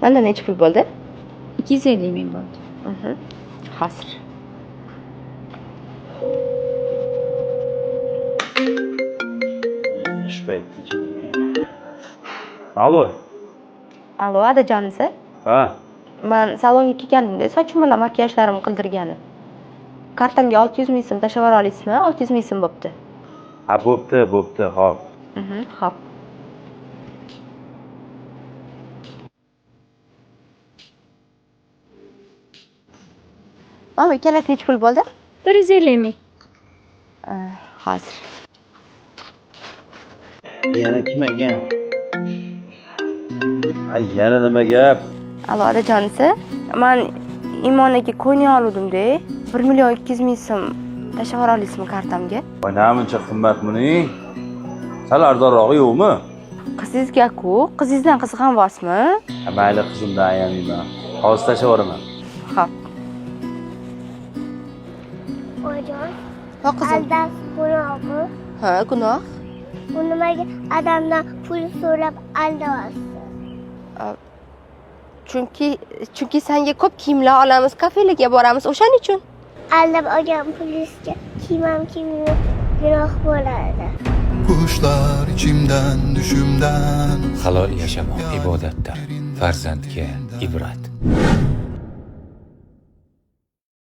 Manda necha pul bo'ldi? 250 ming bo'ldi. Hozir. Shu paytda. Alo. Alo, adajonisi? Ha. Man salonga kelganimda sochim bilan makiyajlarimni qildirgani. Kartamga 600 ming so'm tashlab yubora olasizmi? 600 ming so'm bo'pti. Ha, bo'pti, bo'pti, hop. Xo'p. Mama, ikkalasi necha pul bo'ldi? 150 ming. Hozir. Yana kim ekan? Ay, yana nima gap? Alo, adajonisi. Man Imon aka ko'ynak oluvdim-da. 1 million 200 ming so'm tashlab yubora olasizmi kartamga? Voy, namuncha qimmat buning. Sal arzonrog'i yo'qmi? Qizingizga-ku, qizingizdan qizg'anvosmi? Ha, mayli, qizimdan ayamayman. Hozir tashlab yuboraman. Xo'p. Oyijon, Ha, qizim. Aldash gunohmi? Ha, gunoh. U nimaga odamdan pul so'rab aldayapsiz? Chunki senga ko'p kiyimlar olamiz, kafelarga boramiz, o'shaning uchun. Aldab olgan pulingizga kiyim ham kiymayman, gunoh bo'ladi. Kuşlar içimden düşümden Halol yashamoq ibodatdir. Farzandga ibrat.